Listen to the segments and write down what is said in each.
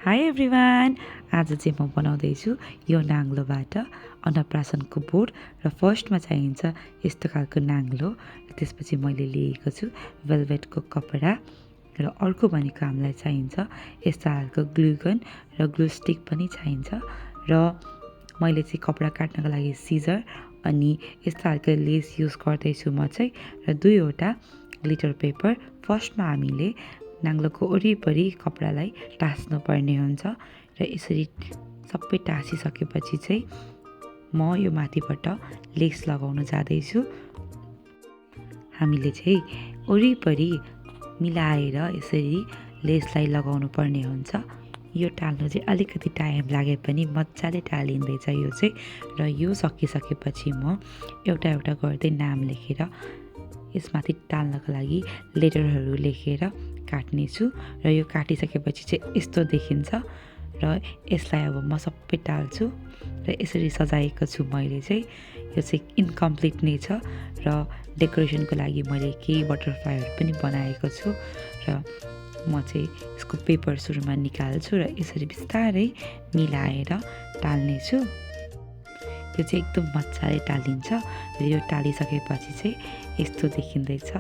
High everyone, आज चाहिँ म बनाउँदैछु यो नाङ्लोबाट अन्नप्राशनको बोर्ड र फर्स्टमा चाहिन्छ यस्तो खालको नाङ्लो र त्यसपछि मैले लिएको छु वेलभेटको कपडा र अर्को भनेको हामीलाई चाहिन्छ यस्तो खालको ग्लुगन र ग्लु स्टिक पनि चाहिन्छ र मैले चाहिँ कपडा काट्नको लागि सिजर अनि यस्तो खालको लेस युज गर्दैछु म चाहिँ र 2वटा ग्लिटर पेपर। फर्स्टमा हामीले नाङ्लोको वरिपरि कपडालाई टाँस्नु पर्ने हुन्छ र यसरी सबै टाँसिसकेपछि चाहिँ म यो माथिबाट लेस लगाउन जाँदैछु। हामीले चाहिँ वरिपरि मिलाएर यसरी लेसलाई लगाउनु पर्ने हुन्छ। यो टाल्नु चाहिँ अलिकति टाइम लागे पनि मजाले टालिँदैछ यो चाहिँ। र यो सकिसकेपछि म एउटा एउटा गर्दै नाम लेखेर यसमाथि टाल्नको लागि लेटरहरू लेखेर काट्नेछु र यो काटिसकेपछि चाहिँ यस्तो देखिन्छ र यसलाई अब म सबै टाल्छु र यसरी सजाएको छु मैले चाहिँ। यो चाहिँ इन्कम्प्लिट नै छ र डेकोरेसनको लागि मैले केही बटरफ्लाईहरू पनि बनाएको छु र म चाहिँ यसको पेपर सुरुमा निकाल्छु र यसरी बिस्तारै मिलाएर टाल्नेछु। यो चाहिँ एकदम मजाले टालिन्छ र यो टालिसकेपछि चाहिँ यस्तो देखिँदैछ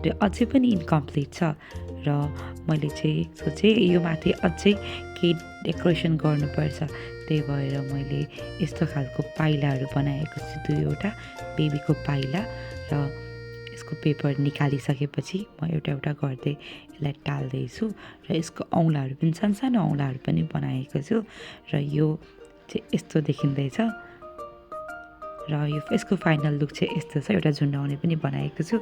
र अझै पनि इन्कम्प्लिट छ र मैले चाहिँ सोचेँ यो माथि अझै केही डेकोरेसन गर्नुपर्छ, त्यही भएर मैले यस्तो खालको पाइलाहरू बनाएको छु 2वटा बेबीको पाइला र यसको पेपर निकालिसकेपछि म एउटा एउटा गर्दै यसलाई टाल्दैछु र यसको औँलाहरू पनि सानो औँलाहरू पनि बनाएको छु र यो चाहिँ यस्तो देखिँदैछ र यो यसको फाइनल लुक चाहिँ यस्तो छ। एउटा झुन्डाउने पनि बनाएको छु।